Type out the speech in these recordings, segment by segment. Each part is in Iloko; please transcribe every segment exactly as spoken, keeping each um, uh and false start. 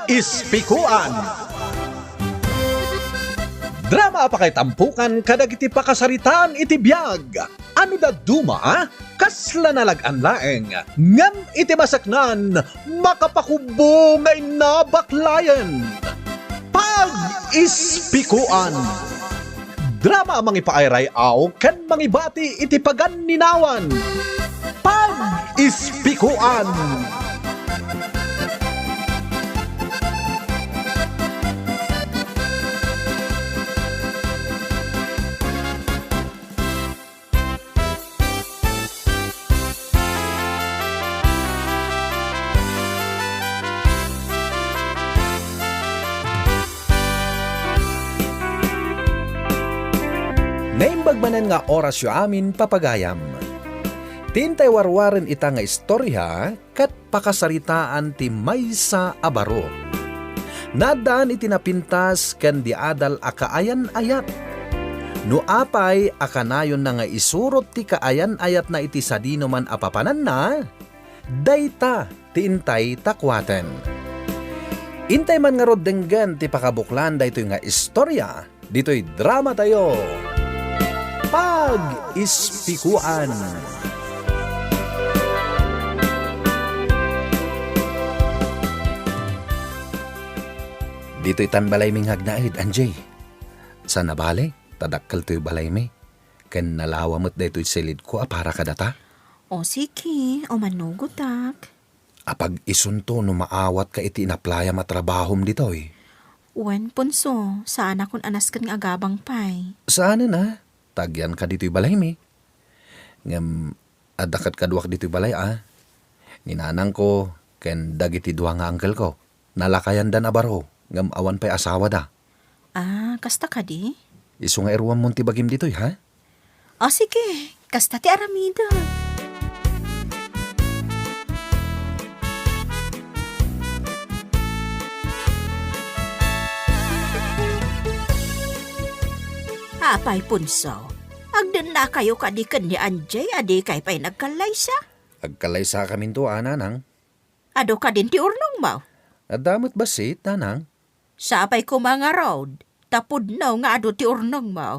Ispikuan. Drama a pakaitampokan kadagiti pakasaritaan iti biag. Ano dadduma, kasla nalag-an laeng, ngem iti masaknan, makapakubbo nga inna baklayen. Pag-ispikuan. Drama a mangipaayray-aw ken mangibati iti paganninawan. Pag-ispikuan. Naimbag manen nga orasyo amin, papagayam. Ti intay warwaren ita nga istorya ket pakasaritaan ti maysa a baro. Naaddaan iti napintas ken di adal a kaayan-ayat. No apay a kanayonna nga isurot ti kaayan-ayatna iti sadinoman a papananna, dayta ti intay ta kuaten. Intay man ngarud denggen ti pakabuklan daytoy nga istorya ditoy dramatayo, Pag-ispikuan. Ditoy tan balaymi nga agnaed, Angie. Saan a bale, ta dakkel toy balaymi. Ken nalawa met daytoy silidko a para kadata. O sige, umanugotak. Apag-isunto no maawatka iti inaplayam a trabahom ditoy. Wen, Ponso, saanakon a nasken nga agabang pay. Saanen a, ta agyanka ditoy balaymi. Ngem, adda ket kaduak ditoy balay a. Ni nanangko ken dagiti dua nga angkelko. Nalakayandan a baro, ngem awan pay asawada. Ah, kasta kadi? Isu nga iruammon ti bagim ditoy, ha? O, sige. Kasta ti aramidek. Apay, Punso, agdennakayo kadi ken ni Anjay a dikay pay nagkallaysa? Agkallaysakaminto a, nanang. Adu kadin ti urnongmo? Adda met bassit, nanang. Sapay koma ngarud, ta pudno nga adu ti urnongmo,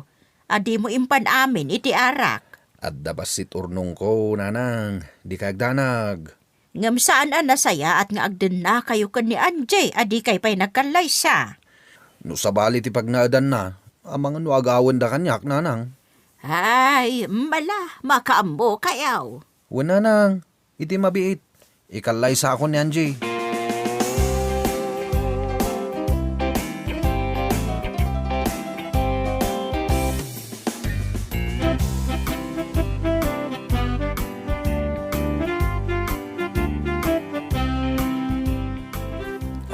a dimo impan amin iti arak. Adda bassit urnongko, nanang, dikay agdanag. Ngem saan a nasayaat nga agdennakayo ken ni Anjay a dikay pay nagkallaysa? No sabali ti pagnaedanna, amangan no agawenda kaniak, nanang. Ay, mala, makaammokayo. Wen, nanang. Iti mabiit, ikallaysaakon ni Angie.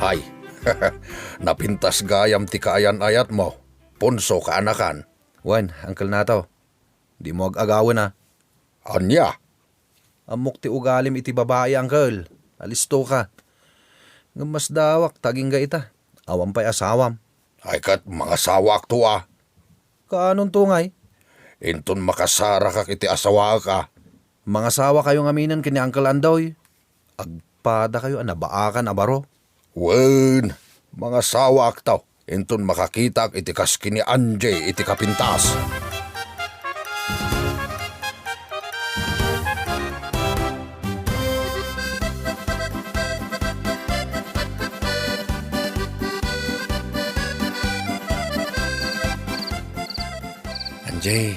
Ay, napintas gayam ti kaayan-ayatmo, Punso kaanakan. Wen, Uncle Nato. Dimo ag-agawen a. Ania? Ammok ti ugalim iti babai, Uncle. Alistoka. Ngem masdawak ta agingga ita. Awan pay asawam. Ay ket, mangasawaakto a. Kaanonto ngay? Inton makasarakak iti asawaek a. Mangasawakayo ngaminen ken ni Uncle Andoy. Agpadakayo a nabaakan a baro. Wen, mangasawaakto, inton makakitaak iti kas ken ni Angie iti kapintas. Angie,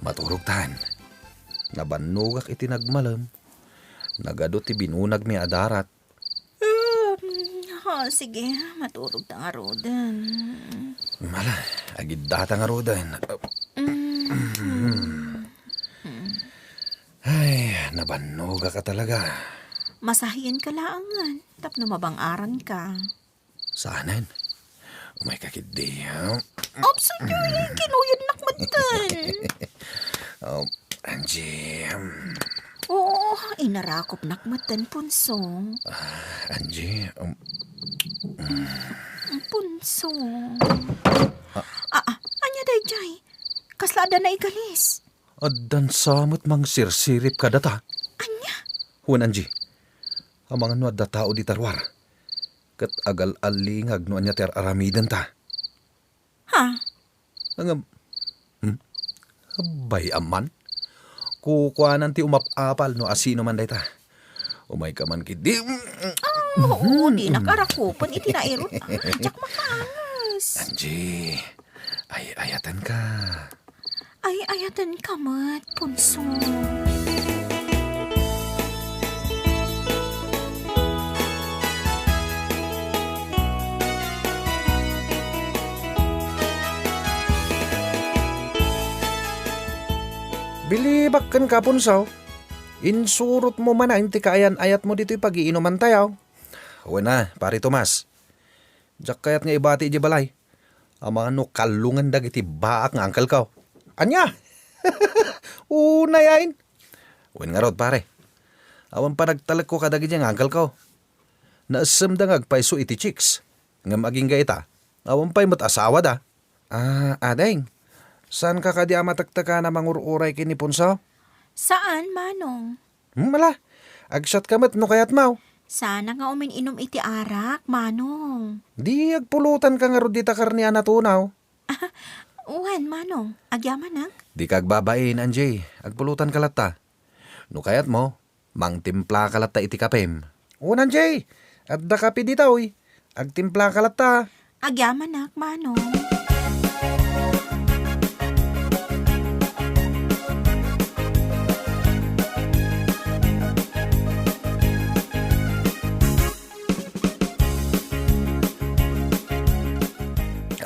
maturogtan. Nabannogak iti nagmalem. Nagadu ti binunagmi a darat. Um, ha, sige, maturogta ngaruden. Mala, agiddata ngaruden. Mm. Ay, nabannogak a talaga. Masahienka laengen, tapno mabang-aranka. Saanen? Umayka ketdi, ha? Apsan, Joy, kinuyodnak metten. Um, Angie, um. Oo, inarakopnak metten, Punso. Ah, Angie, um, mm. Punso. Ah. Ah, ah, ania daydiay? Kasla adda naigalis? Addan sa met mangsirsirip kadata. Ania? Wen, Angie. Amangan no adda tao dita ruar. Ket agal-allingag no ania ti ar-aramidenta. Ha? Ngem, hmm? Abay, amman. Kukuanan ti umap-apal no asino man dayta. Umayka man ketdi. Ah, oo, dinak arakupen iti nairut. Ah, diak makaangas. Angie, ay-ayatenka. Ay-ayatenka met, Ponso. Bilibak kenka, Ponso. Insurotmo manen ti kaayan-ayatmo ditoy pagiinumantayo. Wen a, Pare Tomas. Diak kayat nga ibati idiay balay. Amangan no kallongen dagiti baak nga angkelko. Ania? Unay ain? Wen ngarud, pare. Awan panagtalekko kadagiti nga angkelko. Naessemda nga agpayso iti chicks. Ngem agingga ita, awan pay met asawada. Ah, ading. Saanka kadi a matektekan a mangur-uray ken ni Ponso? Saan, Manong. Hmm, ala. Agsiatka met no kayatmo. Saan nga umin-inum iti arak, Manong. Di agpulotanka ngarud dita karne a natunaw. Wen, Manong. Agyamanak? Dika agbabain, Angie. Agpulotanka latta. No kayatmo, mangtimplaka latta iti kapem. Wen, Angie. Adda kape ditoy. Agtimplaka latta. Agyamanak, Manong.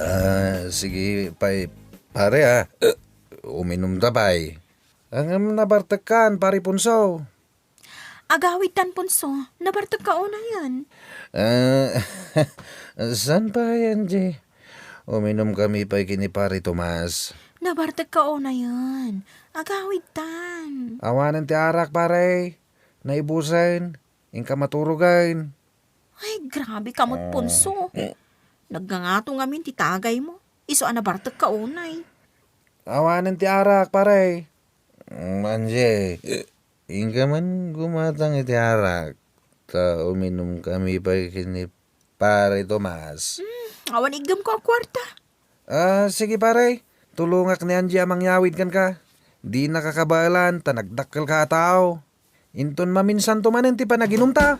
Ah, sige pay, pare, ah. Uminumta pay. Ngem nabartekkan, Pare Ponso. Agawidtan, Ponso, nabartekka unayen. Ah, saan pay, Angie? Uminumkami pay ken ni Pare Tomas. Nabartekka unayen. Agawidtan. Awanen ti arak, pare. Naibusen. Inka maturogen. Ay, grabe ka met, Ponso. Nagngangato ngamin ti tagaymo. Isu a nabartekka unay. Awanen ti arak, pare. Mm, Angie, inka man gumatang iti arak, ta uminumkami pay ken ni Pare Tomas. Hmm, awan iggemko a kuarta. Ah, sige, pare. Tulongak ni Angie a mangyawid kenka. Dinaka kabaelan ta nagdakkelka a tao. Inton maminsanto manen ti panaginumta.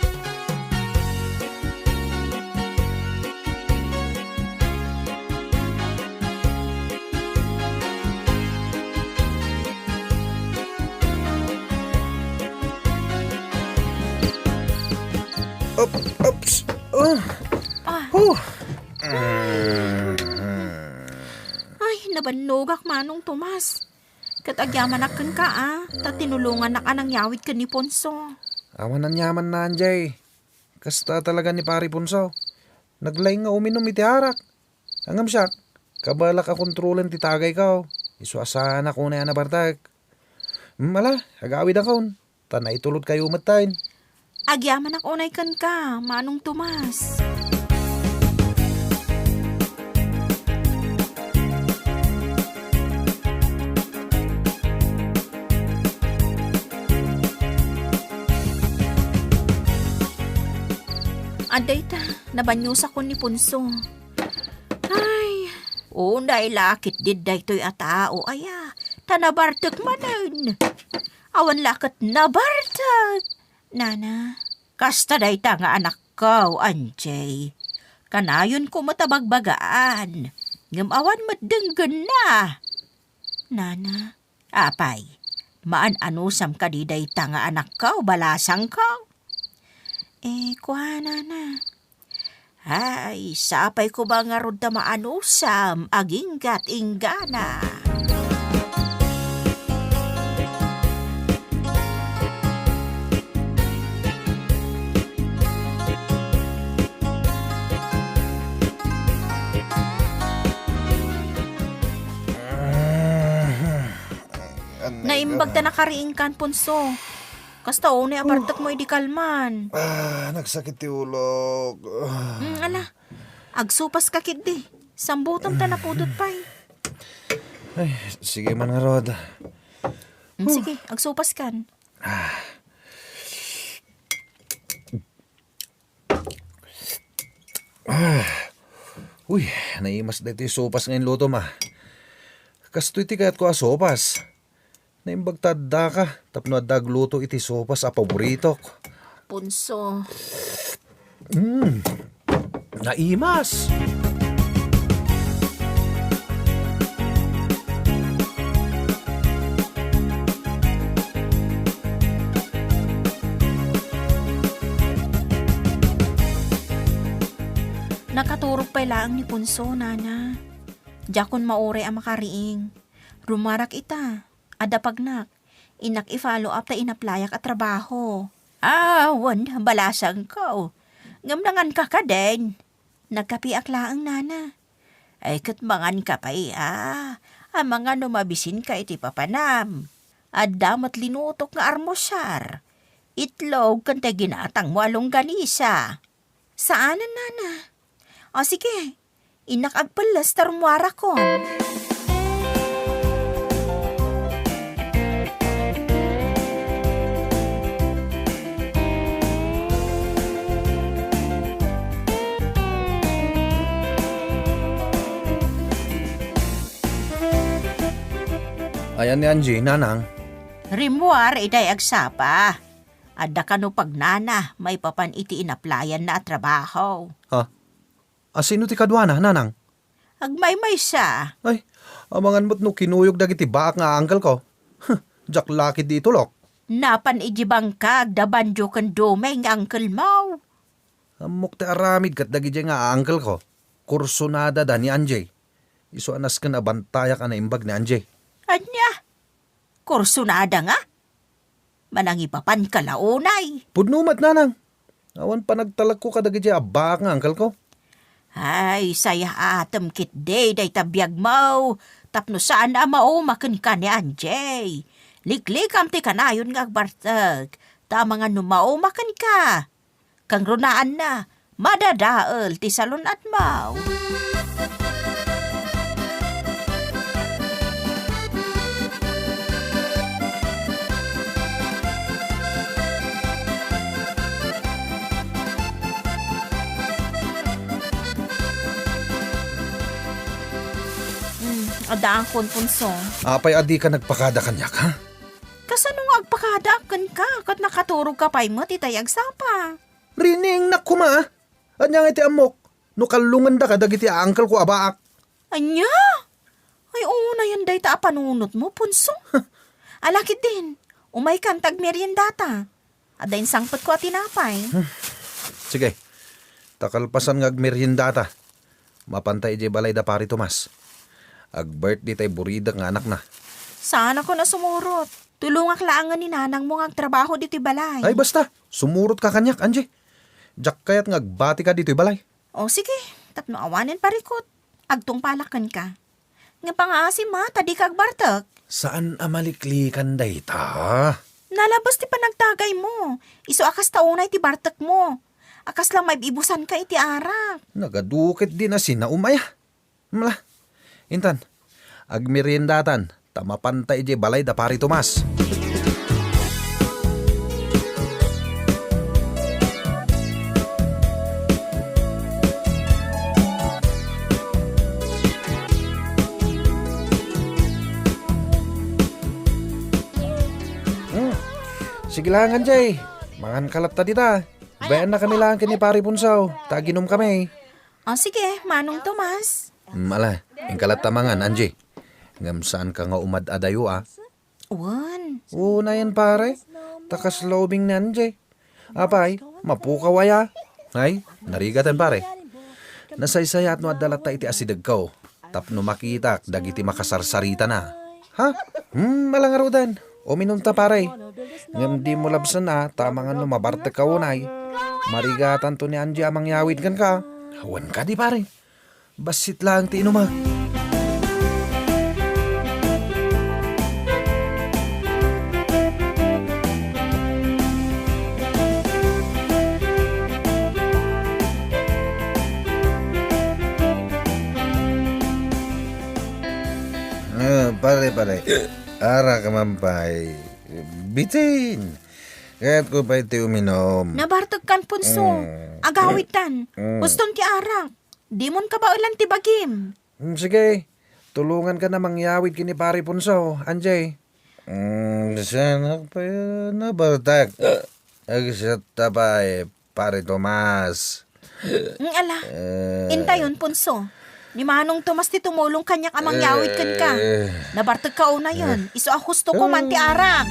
Op, ops. Oh. Ah. Huh. Ay, nabannogak, Manong Tomas. Ket agyamanak kenka, a, ta tinulongannak a nangyawid ken ni Ponso. Awan aniamanna, Angie. Kasta talaga ni Pare Ponso. Naglaing nga uminum iti arak. Ngem siak, kabaelak a kontrolen ti tagayko. Isu a saanak unay a nabartek. Hmm, ala, agawidakon. Ta naitulodkayo metten. Agyamanak unay kenka, Manong Tomas. Adda ita, nabanyosakon ni Ponso. Ay, unay la ketdi daytoy a tao aya, ta nabartek manen. Awan la ket nabartek. Nana, kasta dayta nga anakko, Angie. Kanayonko met a bagbagaan, ngem awan met denggenna. Nana, apay, maan-anusam kadi dayta nga anakko, balasangko? Eh, kuanana. Ay, sapay ko ba ngarud ta maanusam, aginggat inggana. Naimbag ta nakariingkan, Ponso. Kasta unay a bartekmo idi kalman. Ah, nagsakit ti ulok. Ah. Mm, ala. Agsupaska ketdi. Sambutam ta napudot pay. Ay, sige man ngarud. Mm, sige, agsupaskan. Ah. Ah. Uy, naimas daytoy sopas nga inlutom, a. Kastoy ti kayatko a sopas. Naimbag ta addaka tapno adda agluto iti sopas a paboritok. Punso. Mm. Naimas. Nakaturog pay laeng ni Punso, nana. Diakon mauray a makariing. Rummuarak ita. Adda pagnak. Innak i-follow up ta inaplayak a trabaho. Ah, wen, balasangko. Ngem nanganka kadin? Nagkapiak laeng, nana. Ay, ket manganka pay, a. Amangan no mabisinka iti papanam. Adda met linutok nga armosar. Itlog ken tay ginatangmo a longganisa. Saanen, nana. O, sige. Innak agpelles ta rummuarakon. Ayan ni Angie, nanang. Rimmuar, itay agsapa. Adda kano pagnana maipapan iti inaplayanna a trabaho. Ha? A, sino ti kaduana, nanang? Agmaymaysa. Ay, amangan met no kinuyog dagiti baak nga uncle ko. Huh, diak la ketdi itulok. Napan idiay bangkag da Banjo ken Dumay nga uncle mo. Ammok ti aramid ket dagidiay nga uncle ko. Kursunada da ni Angie. Isu a nasken a bantayak a naimbag ni Angie. Ania? Kursunada nga? Manangipapanka la unay. Pudno met, nanang. Awan panagtalekko kadagiti abbaak nga uncle ko. Ay, sayaatem ketdi dayta biagmo, tapno saan a mauma kenka ni Angie. Liklikam ti kanayon nga agbartek, ta amangan no mauma kenka. Kangrunaanna, madadael ti salun-atmo. Hmm, addaakon, Punso. Apay a dika nagpakada kaniak, ha? Kasano nga agpakadaak kenka ket nakaturogka pay met itay agsapa? Riningnak koma, a. Ania nga iti ammok no kallongenda kadagiti a-uncle ko a baak? Ania? Ay, unayen dayta a panunotmo, Punso. Ala ketdin, umaykan ta agmeriendata. Adda insangpetko a tinapay. Hmm. Sige. Ta kalpasan nga agmeriendata, mapanta idiay balay da Pari Tomas. Ag-birthday tay buridek nga anakna. Saanakon a sumurot. Tulongak laengen ni nanangmo nga agtrabaho ditoy balay. Ay, basta. Sumurotka kaniak, Angie. Diak kayat nga agbatika ditoy balay. O, sige. Tapno awanen parikut, agtungpalak kenka. Ngem pangaasim, a, ta dika agbartek. Saan a maliklikan dayta? Nalabes ti panagtagaymo. Isu a kasta unay ti bartekmo. A kasla maib-ibusanka iti arak. Nagadu ketdin a sinaom aya. Mla, intan, agmeriendatan, ta mapanta idiay balay da Pari Tomas. Hmm. Sige la ngan, Jay. Mangan ka latta dita. Bayanna kami lang ken ni Pari Punsaw, ta aginom kami. O, sige, Manong Tomas. Mm, ala, inka latta mangan, Angie. Ngem saanka nga umad-adayo, a? Wen. Unayen, pare. Ta kasla ubing ni Angie. Apay, mapukaw aya? Ay, narigaten, pare. Nasaysayaat no adda latta iti asidegko tapno makitak dagiti makasarsaritana. Ha? Hmm, ala ngaruden. Uminumta, pare. Ngem dimo labsen a, ta amangan no mabartekka unay. Marigatanto ni Angie a mangyawid kenka. Awan kadi, pare. Bassit laeng ti inumek. Ah, pare, pare. Ara ka man pay. Bitin. Kayatko pay ti uminom. Nabartekkan, Punso. Mm. Agawidtan. Mm. Uston ti arak. Dimon kabaelan ti bagim. Mm, sige. Tulonganka a mangyawid ken ni Pare Punso, Angie. Mm, saan pay nabartek? Agsatta pay, Pare Tomas. Mm, ala. Eh. Intayon, Punso. Ni Manong Tomas ti tumulong kaniak a mangyawid kenka. Eh. Nabartekka unayen. Isu a husto ko man ti arak.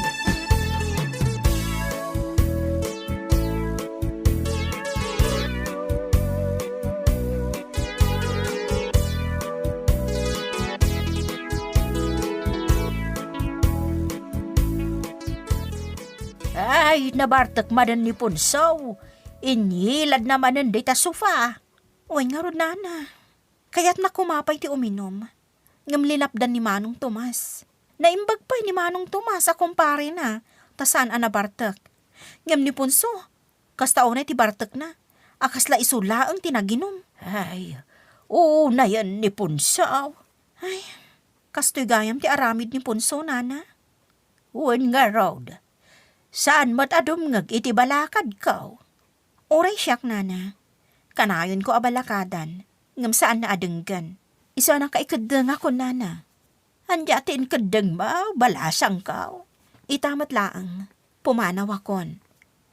Ay, nabartek manen ni Punso. Inyiladna manen dita sofa. Wen ngarud, nana. Kayatna koma pay ti uminom. Ngem linapdan ni Manong Tomas. Naimbag pay ni Manong Tomas a kumparena, ta saan a nabartek. Ngem ni Punso, kasta unay ti bartekna, a kasla isu laeng ti naginum. Ay, unayen ni Punso. Ay, kastoy gayam ti aramid ni Punso, nana. Wen ngarud, saan met a dumngeg iti balakadko. Uray siak, nana. Kanayonko a balakadan, ngem saanna a denggen. Isu a nakaikeddengakon, nana. Ania ti inkeddengmo, balasangko? Ita met laeng, pumanawakon.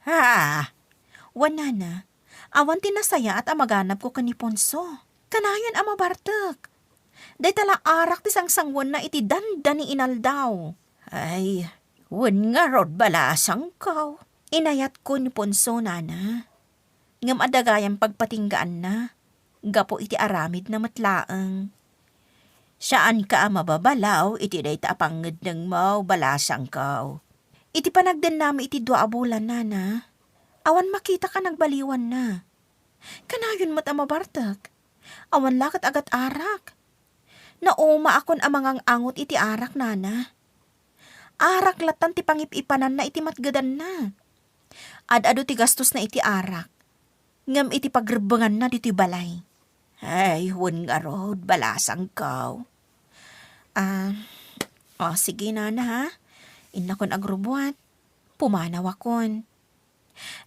Ha? Wen, nana, awan ti nasayaat a maganabko ken ni Punso. Kanayon a mabartek. Dayta la arak ti sangsanguenna iti dandani inaldaw. Ay, wen ngarud, balasangko. Inayatko ni Punso, nana. Ngem adda gayam pagpatinggaanna, gapu iti aramidna met laeng. Saanka a mababalaw iti dayta a pangngeddengmo, balasangko. Iti panagdennami iti dua a bulan, nana, awan makitak a nagbaliwanna. Kanayon met a mabartek. Awan la ket agat-arak. Naumaakon a mangang-angot iti arak, nana. Arak lattan ti pangip-ipananna iti matgedanna. Ad-adu ti gastosna iti arak, ngem iti pagrebbenganna ditoy balay. Ay, wen ngarud, balasangko. Ah, o, sige, nana, ha? Innakon agrubbuat. Pumanawakon.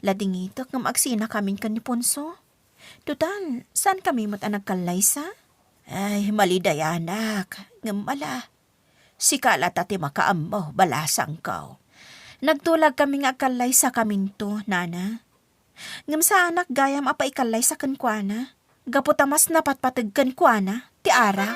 Ladingitek ngem agsinakamin ken ni Punso. Total, saankami met a nagkallaysa? Ay, malidayanak, ngem ala. Sika lata ti makaammo, balasangko. Nagtulagkami nga agkallaysakaminto, nana. Ngem saanak gayam a paikallaysa kenkuana. Gapu ta mas napatpateg kenkuana ti arak.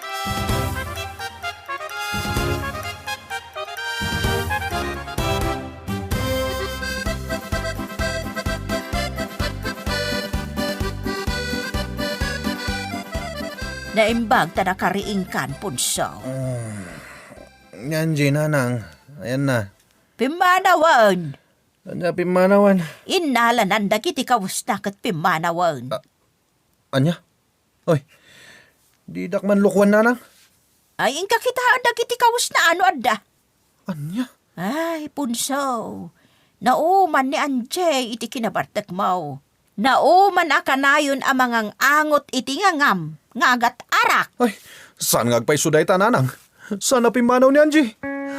Naimbag ta nakariingkan, Punso. Mm. Yan, Gina, nang. Ayan na. Pimmanawen! Ania pimmanawen? Innalanan dagiti kawesna ket pimmanawen. A-, ania? Oy, didak man lukuan, nanang. Ay, inka kitaen dagiti kawesna a no adda. Ania? Ay, Punso, nauman ni Angie iti kinabartekmo. Nauman a kanayon a mangang-angot iti ngangam nga agat-arak. Ay, saan nga agpayso dayta, nanang? Saan a pimmanaw ni Angie?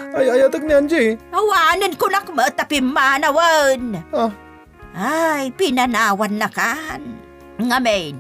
Ay-ayatek ni Angie. Awanen kunak met a pimmanawen. Ah. Ay, pinanawannakan. Ngamin,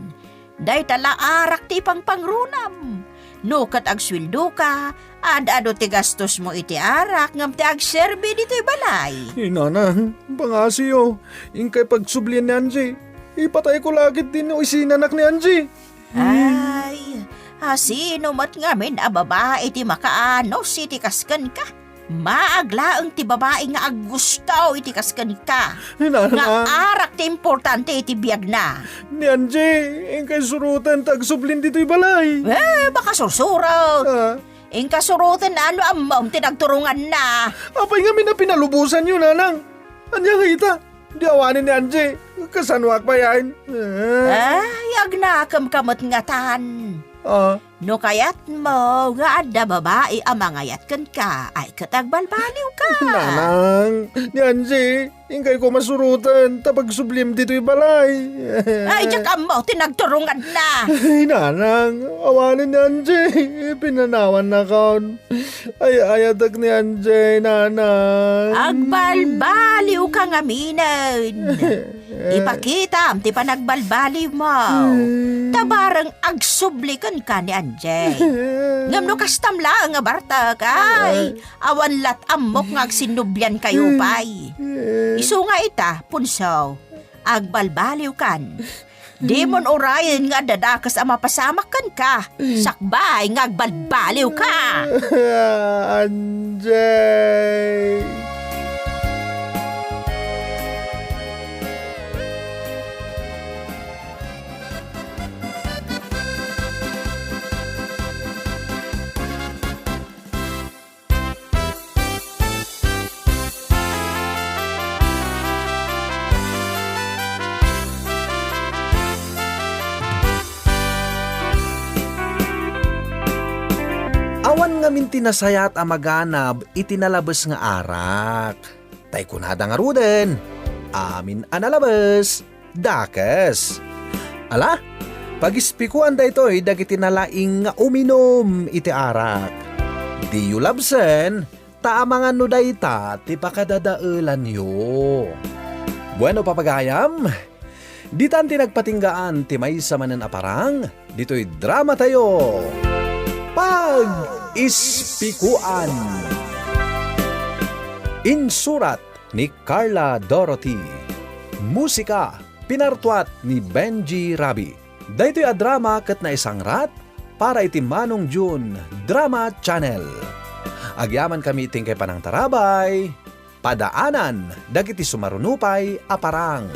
dayta la arak ti ipangpangrunam. No ket agsueldoka, ad-adu ti gastosmo iti arak ngem ti agserbi ditoy balay. Inana, pangasiyo, inkay pagsublien ni Angie. Ipatayko la ketdi no isinanak ni Angie. Ay, asino met ngamin a babai ti makaanus iti kas kenka? Maag laeng ti babai nga aggusto iti kas kenka. Inana. Nga arak ti importante iti biagna. Ni Angie, inkay suroten ta agsublin ditoy balay. Eh, makasursurot. Ah. Inka suroten a no ammom ti nagturonganna. Apay ngamin a pinalubosanyo, nanang? Ania nga ita? Di awanen ni Angie. Kasanoak pay ayan? Eh. Ay, agnakemka met ngatan. Ah. No kayatmo nga adda babai a mangayat kenka, ay ket agbalbaliwka. Nanang, ni Angie, Inkay koma suroten ta pagsublim ditoy balay. Ay, diak ammo ti nagturunganna. Ay, nanang, awanen ni Angie. Pinanawannakon. Ay, ayatek ni Angie, nanang. Agbalbaliwka ngaminen. Ipakitam ti panagbalbaliwmo. Ta bareng agsubli kenka ni Angie. Ngem no kastam laeng nga bartek, ay, awan lat ammok nga agsinnubliankayo pay. Isu nga ita, Punso, agbalbaliwkan. Dimon urayen nga adda dakes a mapasamak kenka, sakbay nga agbalbaliwka. Angie! Awan ngamin ti nasayaat a maganab iti nalabes nga arak. Tay kunada ngaruden, amin a nalabes, dakes. Ala, pagispikoan daytoy dagiti nalaing nga uminum iti arak. Diyo labsen, ta amangan no dayta ti pakadadaelanyo. Bueno, papagayam, ditan ti nagpatinggaan ti maysa manen a parang ditoy dramatayo, Pag-Ispikoan. Insurat ni Carla Dorothy. Musika, pinartuat ni Benji Rabi. Daytoy a drama ket naisangrat para iti Manong June Drama Channel. Agyamankami iti inkay panangtarabay, padaanan dagiti sumaruno pay a parang.